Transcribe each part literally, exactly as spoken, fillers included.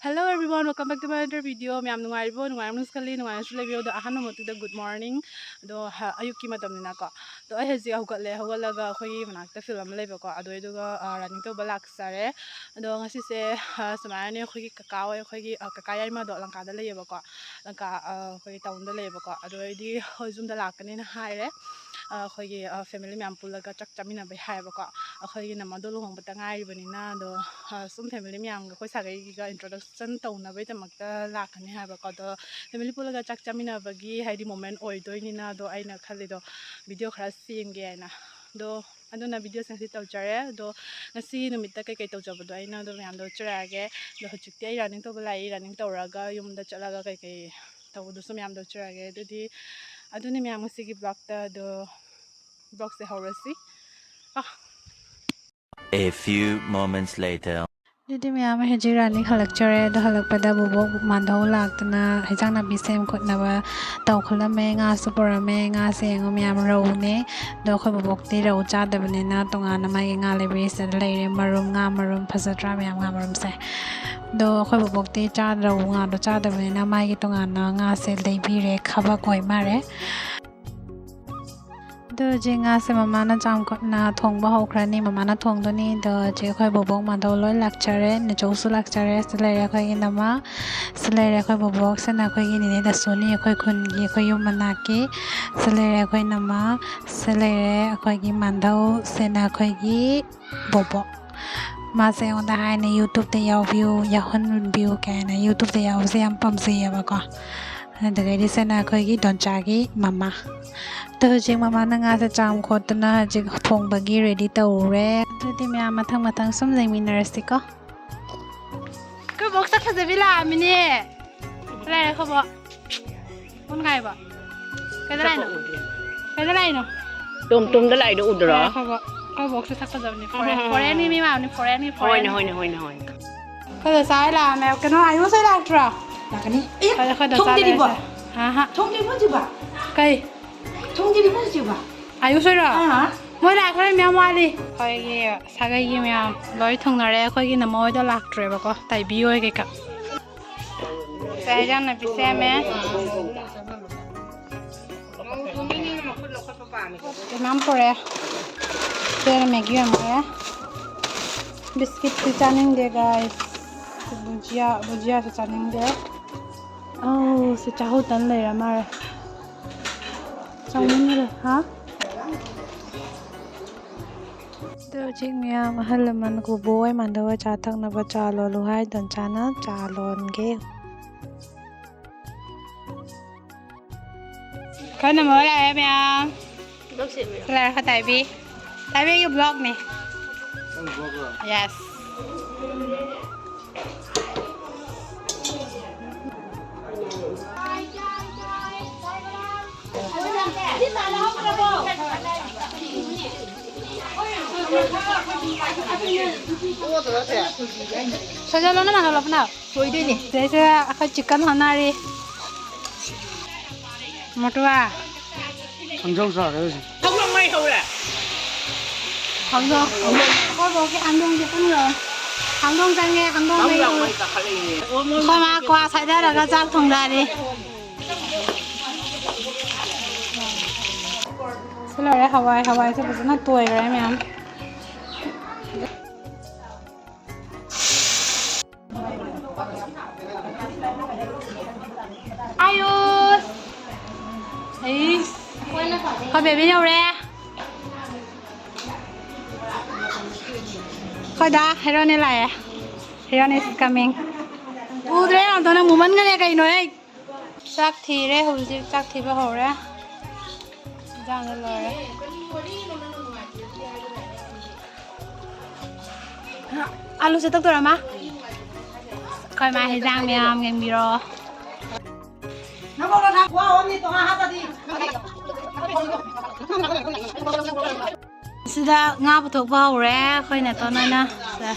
Hello everyone, welcome back to my other video. ꯃꯌꯥꯝ ꯅꯨꯡꯉꯥꯏꯔꯤꯕꯣ? ꯅꯨꯡꯉꯥꯏꯔꯝꯅꯁꯨ ꯈꯜꯂꯤ, ꯅꯨꯡꯉꯥꯏꯅꯁꯨ ꯂꯩꯕꯤꯌꯣ꯫ ꯑꯗꯣ ꯑꯍꯥꯟꯕ ꯃꯛꯇꯨꯗ good morning꯫ ꯑꯗꯣ ꯍ-, ꯑꯌꯨꯛꯀꯤ ꯃꯇꯝꯅꯤꯅꯀꯣ꯫ ꯑꯗꯣ ꯑꯩ ꯍꯧꯖꯤꯛ ꯍꯧꯒꯠꯂꯦ, ꯍꯧꯒꯠꯂꯒ ꯑꯩꯈꯣꯏꯒꯤ ꯃꯅꯥꯛꯇ field ꯑꯃ ꯂꯩꯕꯀꯣ, ꯑꯗꯨ ꯑꯩꯗꯨꯒ, ꯑ, running ꯇꯧꯕ ꯂꯥꯛꯆꯔꯦ꯫ ꯑꯗꯣ ꯉꯁꯤꯁꯦ, ꯑ, ꯁꯨꯃꯥꯏꯅꯅꯦ, ꯑꯩꯈꯣꯏꯒꯤ ꯀꯀꯥ ꯍꯣꯏ, ꯑꯩꯈꯣꯏꯒꯤ, ꯑ, ꯀꯀꯥ ꯌꯥꯏꯃꯗꯣ ꯂꯪꯀꯥꯗ ꯂꯩꯌꯦꯕꯀꯣ, ꯂꯪꯀꯥ, ꯑ, ꯑꯩꯈꯣꯏꯒꯤ townꯗ ꯂꯩꯌꯦꯕꯀꯣ꯫ ꯑꯗꯣ ꯑꯩꯗꯤ ꯍꯣꯏ ꯌꯨꯝꯗ ꯂꯥꯛꯀꯅꯤꯅ ꯍꯥꯏꯔꯦ꯫ ꯑ, ꯑꯩꯈꯣꯏꯒꯤ, ꯑ, family ꯃꯌꯥꯝ ꯄꯨꯜꯂꯒ ꯆꯥꯛ ꯆꯥꯃꯤꯟꯅꯕꯩ ꯍꯥꯏꯌꯦꯕꯀꯣ꯫ ꯑꯩꯈꯣꯏꯒꯤ ꯅꯃꯗꯣ ꯂꯨꯍꯣꯡꯕꯇ ꯉꯥꯏꯔꯤꯕꯅꯤꯅ, ꯑꯗꯣ, ꯑ, ꯁꯨꯝ family ꯃꯌꯥꯝꯒ ꯑꯩꯈꯣꯏ ꯁꯥꯒꯩꯒꯤꯒ introduction ꯇꯧꯅꯕꯩꯗꯃꯛꯇ ꯂꯥꯛꯀꯅꯤ ꯍꯥꯏꯕꯀꯣ꯫ ꯑꯗꯣ family ꯄꯨꯜꯂꯒ ꯆꯥꯛ ꯆꯥꯃꯤꯟꯅꯕꯒꯤ ꯍꯥꯏꯗꯤ moment ꯑꯣꯏꯗꯣꯏꯅꯤꯅ, ꯑꯗꯣ ꯑꯩꯅ ꯈꯜꯂꯤꯗꯣ video ꯈꯔ ꯁꯦꯝꯒꯦ ꯍꯥꯏꯅ꯫ ꯑꯗꯣ ꯑꯗꯨꯅ videoꯁꯦ ꯉꯁꯤ ꯇꯧꯖꯔꯦ꯫ ꯑꯗꯣ ꯉꯁꯤ ꯅꯨꯃꯤꯠꯇ ꯀꯩꯀꯩ ꯇꯧꯖꯕꯗꯣ ꯑꯩꯅ ꯑꯗꯨꯝ ꯃꯌꯥꯝꯗ ꯎꯠꯆꯔꯛꯑꯒꯦ꯫ ꯑꯗꯣ ꯍꯧꯖꯤꯛꯇꯤ ꯑꯩ running ꯇꯧꯕ ꯂꯥꯛꯏ, running ꯇꯧꯔꯒ ꯌꯨꯝꯗ ꯆꯠꯂꯒ ꯀꯩꯀꯩ ꯇꯧꯕꯗꯨꯁꯨ ꯃꯌꯥꯝꯗ ꯎꯠꯆꯔꯛꯑꯒꯦ꯫ ꯑꯗꯨꯗꯤ ꯑꯗꯨꯅꯤ ꯃꯌꯥꯝ ꯉꯁꯤꯒꯤ vlogꯇ꯫ ꯑꯗꯣ vlogꯁꯦ ꯍꯧꯔꯁꯤ꯫ ꯑ꯫ A few moments later. ꯑꯗꯨꯗꯤ ꯃꯌꯥꯝ, ꯑꯩ ꯍꯧꯖꯤꯛ running ꯍꯜꯂꯛꯆꯔꯦ꯫ ꯑꯗꯣ ꯍꯜꯂꯛꯄꯗ ꯕꯣꯕꯣꯛ ꯃꯥꯙꯧ ꯂꯥꯛꯇꯅ ꯍꯤꯟꯖꯥꯡ ꯅꯥꯄꯤ ꯁꯦꯝ ꯈꯣꯠꯅꯕ ꯇꯧꯈꯠꯂꯝꯃꯦ꯫ ꯉꯥꯁꯨ ꯄꯨꯔꯝꯃꯦ꯫ ꯉꯥꯁꯦ ꯌꯦꯡꯉꯣ ꯃꯌꯥꯝ, ꯔꯧꯅꯦ꯫ ꯑꯗꯣ ꯑꯩꯈꯣꯏ ꯕꯣꯕꯣꯛꯇꯤ ꯔꯧ ꯆꯥꯗꯕꯅꯤꯅ ꯇꯣꯉꯥꯟꯅ ꯃꯥꯒꯤ ꯉꯥ libraryꯁꯤꯗ ꯂꯩꯔꯦ꯫ ꯃꯔꯨꯝ, ꯉꯥ ꯃꯔꯨꯝ ꯐꯖꯗ꯭ꯔꯥ ꯃꯌꯥꯝ, ꯉꯥ ꯃꯔꯨꯝꯁꯦ꯫ ꯑꯗꯣ ꯑꯩꯈꯣꯏ ꯕꯣꯕꯣꯛꯇꯤ ꯆꯥ-, ꯔꯧ ꯉꯥꯗꯣ ꯆꯥꯗꯕꯅꯤꯅ ꯃꯥꯒꯤ ꯇꯣꯉꯥꯟꯅ ꯉꯥꯁꯦ ꯂꯩꯕꯤꯔꯦ꯫ ꯈꯕꯛ ꯑꯣꯏ ꯃꯥꯜꯂꯦ꯫ ꯑꯗꯣ ꯍꯧꯖꯤꯛ ꯉꯥꯁꯦ ꯃꯃꯥꯅ ꯆꯥꯝ ꯈꯣꯠꯅ ꯊꯣꯡꯕ ꯍꯧꯈ꯭ꯔꯅꯤ꯫ ꯃꯃꯥꯅ ꯊꯣꯡꯗꯣꯏꯅꯤ꯫ ꯑꯗꯣ ꯍꯧꯖꯤꯛ ꯑꯩꯈꯣꯏ ꯕꯣꯕꯣꯛ ꯃꯥꯙꯧ ꯂꯣꯏ ꯂꯥꯛꯆꯔꯦ꯫ ꯅꯦꯆꯧꯁꯨ ꯂꯥꯛꯆꯔꯦ꯫ ꯁꯤ ꯂꯩꯔꯦ ꯑꯩꯈꯣꯏꯒꯤ ꯅꯃꯥ꯫ ꯁꯤ ꯂꯩꯔꯦ ꯑꯩꯈꯣꯏ ꯕꯣꯕꯣꯛ꯫ ꯁꯤꯅ ꯑꯩꯈꯣꯏꯒꯤ ꯅꯦꯅꯦ ꯗꯁꯨꯅꯤ, ꯑꯩꯈꯣꯏ ꯈꯨꯟꯒꯤ, ꯑꯩꯈꯣꯏ ꯌꯨꯝ ꯃꯅꯥꯛꯀꯤ꯫ ꯁꯤ ꯂꯩꯔꯦ ꯑꯩꯈꯣꯏ ꯅꯃꯥ꯫ ꯁꯤ ꯂꯩꯔꯦ ꯑꯩꯈꯣꯏꯒꯤ ꯃꯥꯙꯧ꯫ ꯁꯤꯅ ꯑꯩꯈꯣꯏꯒꯤ ꯕꯣꯕꯣꯛ꯫ ꯃꯥꯁꯦ ꯑꯩꯉꯣꯟꯗ ꯍꯥꯏꯅ YouTubeꯇ ꯌꯥꯎꯕꯤꯌꯨ, ꯌꯥꯎꯍꯟꯕꯤꯌꯨ ꯀꯥꯏꯅ꯫ YouTubeꯇ ꯌꯥꯎꯕꯁꯦ ꯌꯥꯝ ꯄꯥꯝꯖꯩꯌꯦꯕꯀꯣ꯫ ꯑꯗꯨꯗꯒꯤꯗꯤ ꯁꯤꯅ ꯑꯩꯈꯣꯏꯒꯤ ꯗꯣꯟꯆꯥꯒꯤ ꯃꯃꯥ꯫ ꯑꯗꯣ ꯍꯧꯖꯤꯛ ꯃꯃꯥꯅ ꯉꯥꯁꯦ ꯆꯥꯝ ꯈꯣꯠꯇꯅ ꯍꯧꯖꯤꯛ ꯊꯣꯡꯕꯒꯤ ready ꯇꯧꯔꯦ꯫ ꯑꯗꯨꯗꯤ ꯃꯌꯥꯝ ꯃꯊꯪ ꯃꯊꯪ ꯁꯨꯝ ꯌꯦꯡꯃꯤꯟꯅꯔꯁꯤꯀꯣ꯫ ꯑꯩꯈꯣꯏ ꯕꯣꯛ ꯁꯛ ꯐꯖꯕꯤ ꯂꯥꯛꯑꯝꯃꯤꯅꯦ꯫ ꯀꯗꯥꯏ ꯑꯩꯈꯣꯏ ꯕꯣꯛ? ꯀꯣꯟ ꯀꯥꯏꯕ? ꯀꯩꯗ ꯂꯥꯛꯏꯅꯣ? ꯆꯠꯄ ꯎꯗꯦ꯫ ꯀꯩꯗ ꯂꯥꯛꯏꯅꯣ? ꯇꯣꯝ ꯇꯣꯝꯗ ꯂꯥꯛꯏꯗꯣ ꯎꯗ꯭ꯔꯣ? ꯑꯩꯈꯣꯏ ꯕꯣꯛ, ꯑꯩꯈꯣꯏ ꯕꯣꯛꯁꯦ ꯁꯛ ꯐꯖꯕꯅꯤ꯫ ꯐꯣꯔꯦꯟ, ꯎꯝ, ꯎꯝ, ꯐꯣꯔꯦꯟꯒꯤ ꯎꯝ꯫ ꯃꯤ ꯃꯥꯟꯕꯅꯤ, ꯐꯣꯔꯦꯟꯒꯤ, ꯍꯣꯏꯅꯦ, ꯐꯣꯔꯦꯟꯒꯤ꯫ ꯍꯣꯏꯅꯦ, ꯍꯣꯏꯅꯦ, ꯍꯣꯏꯅꯦ꯫ ꯑꯩꯈꯣꯏ ꯗꯣꯟꯆꯥ ꯍꯣꯏ ꯂꯥꯛꯑꯝꯃꯦ꯫ ꯀꯩꯅꯣ, ꯑꯌꯨꯁ ꯍꯣꯏ ꯂꯥꯛꯇ꯭ꯔꯣ? ꯂꯥꯛꯀꯅꯤ꯫ ꯑꯦ, ꯑꯩꯈꯣꯏ ꯗꯣꯟꯆꯥ ꯊꯣꯡꯗ꯭ꯔꯤꯕꯣ? ꯂꯩꯔꯁꯦ꯫ ꯑꯍꯥ꯫ ꯊꯣꯡꯗ꯭ꯔꯤꯕꯣ ꯍꯧꯖꯤꯛꯐꯥꯎ? ꯀꯩ? ꯊꯣꯡꯗ꯭ꯔꯤꯕꯣ ꯍꯧꯖꯤꯛꯐꯥꯎ? ꯑꯌꯨꯁ ꯍꯣꯏꯔꯣ? ꯑꯥ꯫ ꯃꯣꯏ ꯂꯥꯛꯈ꯭ꯔꯦ, ꯃꯌꯥꯝ ꯋꯥꯠꯂꯤ꯫ ꯑꯩꯈꯣꯏꯒꯤ ꯁꯥꯒꯩꯒꯤ ꯃꯌꯥꯝ ꯂꯣꯏ ꯊꯨꯡꯅꯔꯦ꯫ ꯑꯩꯈꯣꯏꯒꯤ ꯅꯃ ꯍꯣꯏꯗꯣ ꯂꯥꯛꯇ꯭ꯔꯦꯕꯀꯣ, ꯇꯥꯏꯕꯤ ꯍꯣꯏ ꯀꯩꯀꯥ꯫ ꯁꯦ, ꯍꯤꯟꯖꯥꯡ ꯅꯥꯄꯤ ꯁꯦꯝꯃꯦ꯫ ꯃꯌꯥꯝ ꯄꯨꯔꯛꯑꯦ꯫ ꯁꯦ, ꯃꯦꯒꯤ ꯑꯣꯏꯅ ꯄꯨꯔꯛꯑꯦ꯫ ꯕꯤꯁꯀꯤꯠꯇꯤ ꯆꯥꯅꯤꯡꯗꯦ, ꯒꯥꯏꯁ꯫ ꯕꯨꯖꯤꯌꯥ, ꯕꯨꯖꯤꯌꯥꯁꯨ ꯆꯥꯅꯤꯡꯗꯦ꯫ ꯑꯧ, ꯁꯤ ꯆꯥꯍꯧ ꯇꯟ ꯂꯩꯔ ꯃꯥꯜꯂꯦ꯫ ꯆꯥꯎꯃꯟꯈ꯭ꯔꯦ, ꯍꯥ? ꯑꯗꯣ ꯍꯧꯖꯤꯛ ꯃꯌꯥꯝ ꯑꯍꯜ ꯂꯃꯟ ꯀꯨꯕꯣꯛ ꯍꯣꯏ ꯃꯥꯟꯗ ꯍꯣꯏ ꯆꯥ ꯊꯛꯅꯕ ꯆꯥ ꯂꯣꯜꯂꯨ ꯍꯥꯏ, ꯗꯣꯟꯆꯥꯅ ꯆꯥ ꯂꯣꯟꯒꯦ꯫ ꯀꯟꯅ ꯃꯍꯨꯠ ꯂꯥꯛꯑꯦ ꯃꯌꯥꯝ꯫ ꯂꯧꯁꯦ ꯃꯌꯥꯝ꯫ ꯂꯥꯛꯑꯦ ꯇꯥꯏꯕꯤ꯫ ꯇꯥꯏꯕꯤꯒꯤ ꯕ꯭ꯂꯣꯛꯅꯦ꯫ ꯅꯪ ꯕ꯭ꯂꯣꯛꯂꯣ? ꯌꯦꯁ꯫ ꯁꯣꯏꯖꯜꯂꯣ, ꯅꯃꯥꯟꯅꯕ ꯂꯧꯕꯅ꯫ ꯁꯣꯏꯗꯣꯏꯅꯦ꯫ ꯁꯤꯗꯩꯁꯤꯗ ꯑꯩꯈꯣꯏ ꯆꯤꯛꯀꯟ ꯍꯣꯠꯅꯔꯤ꯫ ꯃꯣꯇꯨꯋꯥ꯫ ꯈꯪꯖꯧ ꯆꯥꯔꯦ ꯍꯧꯖꯤꯛ꯫ ꯍꯧꯗꯣꯡ ꯃꯩ ꯍꯧꯔꯦ꯫ ꯍꯧꯗꯣꯡ, ꯍꯧꯗꯣꯡ꯫ ꯑꯩꯈꯣꯏ ꯕꯣꯛꯀꯤ ꯍꯧꯗꯣꯡꯁꯦ ꯄꯨꯟꯈ꯭ꯔꯣ꯫ ꯍꯧꯗꯣꯡ ꯆꯪꯉꯦ, ꯍꯧꯗꯣꯡ ꯃꯩ ꯍꯧꯔꯦ꯫ ꯑꯩꯈꯣꯏ ꯃꯥ ꯀ꯭ꯋꯥ ꯁꯥꯏꯊꯔꯒ ꯆꯥꯛ ꯊꯣꯡꯊꯔꯤ꯫ ꯁꯤ ꯂꯣꯏꯔꯦ ꯍꯋꯥꯏ, ꯍꯋꯥꯏꯁꯦ ꯐꯖꯅ ꯇꯣꯏꯈ꯭ꯔꯦ ꯃꯌꯥꯝ꯫ ꯑꯌꯨꯁ! ꯑꯩ, ꯑꯩꯈꯣꯏ ꯕꯦꯕꯤ ꯌꯧꯔꯦ꯫ ꯑꯩꯈꯣꯏ ꯗꯥ ꯍꯦꯔꯣꯅꯦ ꯂꯥꯛꯑꯦ꯫ Heron is coming. ꯎꯗ꯭ꯔꯦ ꯑꯝꯇ, ꯅꯪ ꯃꯨꯃꯟꯒꯅꯦ ꯀꯩꯅꯣ, ꯍꯦ? ꯆꯥꯛ ꯊꯤꯔꯦ ꯍꯧꯖꯤꯛ, ꯆꯥꯛ ꯊꯤꯕ ꯍꯧꯔꯦ꯫ ꯏꯟꯖꯥꯡꯗꯣ ꯂꯣꯏꯔꯦ꯫ ꯑꯂꯨ ꯆꯦꯇꯛꯇꯣꯏꯔ ꯃꯥ? ꯑꯩꯈꯣꯏ ꯃꯥ ꯍꯤꯟꯖꯥꯡ ꯃꯌꯥꯝ ꯌꯦꯡꯕꯤꯔꯣ꯫ ꯁꯤꯗ ꯉꯥ ꯄꯨꯊꯣꯛꯄ ꯍꯧꯔꯦ ꯑꯩꯈꯣꯏ ꯅꯦꯇꯣꯟ ꯍꯣꯏꯅ꯫ ꯁꯦ꯫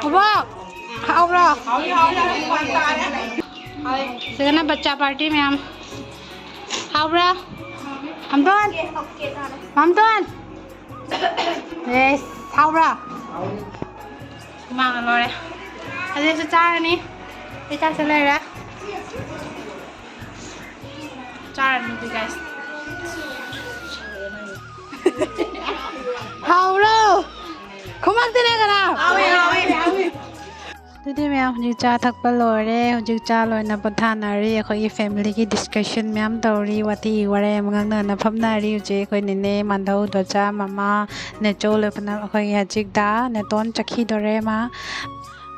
ꯕꯣꯕꯣꯛ, ꯍꯥꯎꯕ꯭ꯔꯣ? ꯁꯤꯗꯅ ꯕꯆꯥ ꯄꯥꯔꯇꯤ ꯃꯌꯥꯝ꯫ ꯍꯥꯎꯕ꯭ꯔꯥ? ꯃꯝꯇꯣꯟ? ꯃꯝꯇꯣꯟ? ꯑꯦꯁ, ꯍꯥꯎꯕ꯭ꯔꯥ? ꯍꯨꯃꯥꯡꯅ ꯂꯣꯏꯔꯦ꯫ ꯍꯧꯖꯤꯛꯁꯨ ꯆꯥꯔꯅꯤ꯫ ꯑꯩ ꯆꯥꯛꯁꯦ ꯂꯩꯔꯦ꯫ ꯆꯥꯔꯅꯤ ꯑꯗꯨ, guys꯫ ꯍꯥꯎꯕ꯭ꯔꯣ? ꯈꯨꯃꯛꯇꯦꯅꯦ ꯀꯅꯥ? ꯍꯥꯎꯋꯦ, ꯍꯥꯎꯋꯦ, ꯍꯥꯎꯋꯦ꯫ ꯑꯗꯨꯗꯤ ꯃꯌꯥꯝ, ꯍꯧꯖꯤꯛ ꯆꯥ ꯊꯛꯄ ꯂꯣꯏꯔꯦ꯫ ꯍꯧꯖꯤꯛ ꯆꯥ ꯂꯣꯏꯅ ꯄꯣꯊꯥꯅꯔꯤ꯫ ꯑꯩꯈꯣꯏꯒꯤ family ꯒꯤ discussion ꯃꯌꯥꯝ ꯇꯧꯔꯤ, ꯋꯥꯊꯤ ꯋꯥꯔꯦꯝ ꯉꯥꯡꯅꯅ ꯐꯝꯅꯔꯤ꯫ ꯍꯧꯖꯤꯛ ꯑꯩꯈꯣꯏ ꯅꯦꯅꯦ, ꯃꯥꯙꯧ, ꯗꯣꯆꯥ, ꯃꯃꯥ, ꯅꯦꯆꯧ ꯂꯣꯏ ꯄꯨꯟꯅ ꯑꯩꯈꯣꯏꯒꯤ ꯍꯧꯖꯤꯛ ꯗꯥ ꯅꯦꯇꯣꯟ ꯆꯠꯈꯤꯗꯣꯔꯦ ꯃꯥ꯫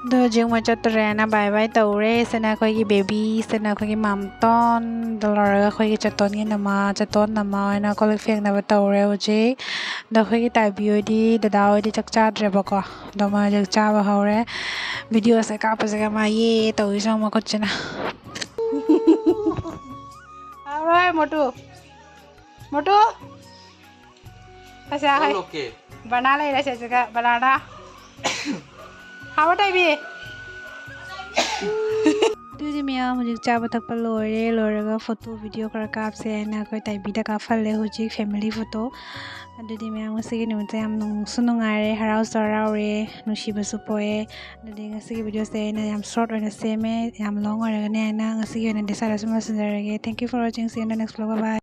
ꯑꯗꯣ ꯍꯧꯖꯤꯛ ꯃꯣꯏ ꯆꯠꯇꯣꯔꯦꯅ bye bye ꯇꯧꯔꯦ꯫ ꯁꯤꯅ ꯑꯩꯈꯣꯏꯒꯤ baby, ꯁꯤꯅ ꯑꯩꯈꯣꯏꯒꯤ ꯃꯥꯝꯇꯣꯟꯗ ꯂꯣꯏꯔꯒ ꯑꯩꯈꯣꯏꯒꯤ ꯆꯦꯇꯣꯟꯒꯤ ꯅꯃꯥ, ꯆꯦꯇꯣꯟ ꯅꯃꯥ ꯍꯣꯏꯅ ꯀꯣꯜ ꯂꯤꯛ ꯐꯦꯡꯅꯕ ꯇꯧꯔꯦ ꯍꯧꯖꯤꯛ꯫ ꯑꯗꯣ ꯑꯩꯈꯣꯏꯒꯤ ꯇꯥꯏꯕꯤ ꯍꯣꯏꯗꯤ, ꯗꯗꯥ ꯍꯣꯏꯗꯤ ꯆꯥꯛ ꯆꯥꯗ꯭ꯔꯦꯕꯀꯣ꯫ ꯑꯗꯣ ꯃꯣꯏ ꯍꯧꯖꯤꯛ ꯆꯥꯕ ꯍꯧꯔꯦ꯫ Video ꯁꯦ ꯀꯥꯞꯄꯁꯤꯒ ꯃꯥ ꯌꯦ ꯇꯧꯔꯤꯁꯦ ꯌꯦꯡꯉꯣ ꯃꯈꯨꯠꯁꯤꯅ꯫ ꯍꯥꯎꯔꯣꯏ ꯃꯣꯇꯨ꯫ ꯃꯣꯇꯨ꯫ ꯑꯁꯦ ꯍꯥꯏ꯫ ꯂꯣꯛꯀꯦ꯫ ꯕꯅꯥ ꯂꯩꯔꯦ ꯁꯤꯁꯤꯒ ꯕꯅꯥꯅ꯫ ꯍꯥꯎꯕ ꯇꯥꯏꯕꯤ꯫ ꯑꯗꯨꯗꯤ ꯃꯌꯥꯝ ꯍꯧꯖꯤꯛ ꯆꯥꯕ ꯊꯛꯄ ꯂꯣꯏꯔꯦ꯫ ꯂꯣꯏꯔꯒ photo video ꯈꯔ ꯀꯥꯞꯁꯦ ꯍꯥꯏꯅ ꯑꯩꯈꯣꯏ ꯇꯥꯏꯕꯤꯗ ꯀꯥꯞꯍꯜꯂꯦ ꯍꯧꯖꯤꯛ family photo꯫ ꯑꯗꯨꯗꯤ ꯃꯌꯥꯝ ꯉꯁꯤꯒꯤ ꯅꯨꯃꯤꯠꯁꯦ ꯌꯥꯝ ꯅꯨꯡꯁꯨ ꯅꯨꯡꯉꯥꯏꯔꯦ, ꯍꯔꯥꯎꯁꯨ ꯍꯔꯥꯎꯔꯦ, ꯅꯨꯡꯁꯤꯕꯁꯨ ꯄꯣꯛꯑꯦ꯫ ꯑꯗꯨꯗꯤ ꯉꯁꯤꯒꯤ video ꯁꯦ ꯑꯩꯅ ꯌꯥꯝ short ꯑꯣꯏꯅ ꯁꯦꯝꯃꯦ, ꯌꯥꯝ long ꯑꯣꯏꯔꯒꯅꯤ ꯍꯥꯏꯅ ꯉꯁꯤꯒꯤ ꯑꯣꯏꯅꯗꯤ ꯁ꯭ꯋꯥꯏꯗ ꯁꯨꯝ ꯂꯣꯏꯁꯤꯟꯖꯔꯒꯦ꯫ Thank you for watching, see you in the next vlog, bye bye꯫